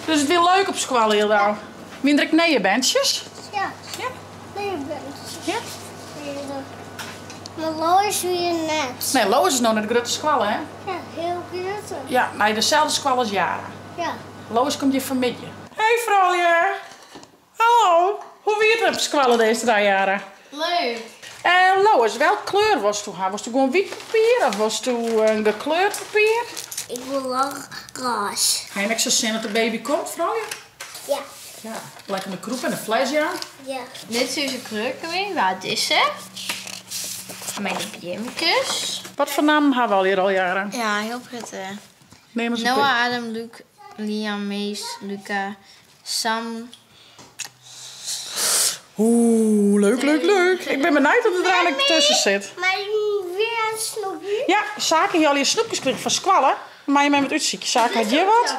Dus it wie leuk op skoalle hielendal. Wiene der ek nije berntsjes? Ja. Ja? Nije berntsjes. Ja? Mar Lois wie net. Nee, Lois is no nei de grutte skoalle, hè? Ja, hiel grutte. Ja, nei deselde skoalle as Yara. Ja. Lois komt hjir fanmiddei. Hey froulju! Hallo! Hoe wie it op skoalle dizze dei, Yara? Leuk! En Lois, welk kleur wolsto ha? Wolsto gewoan wyt papier of wolsto in gekleurd papier? Ik wol rôs. Ha jim ek sa'n sin dat de baby komt, froulju? Ja. Ja, lekker de krûp en de fles jaan. Ja. Dit is ús kleurkring, wa dizze? Mei de beamkes. Wat foar nammen ha we allegear al, Yara? Ja, hiel protte. Neam ris in pear. Noah, Adam, Luke, Liam, Mees, Luca, Sam. Oeh, leuk, leuk, leuk. Ik bin benijd wat der úteinlik tusken sit. Mar weer in snoepje? Ja, Sake hie allegear snoepkes krigen fan skoalle. Meie jim even wat útsykje. Sake hat hjir wat.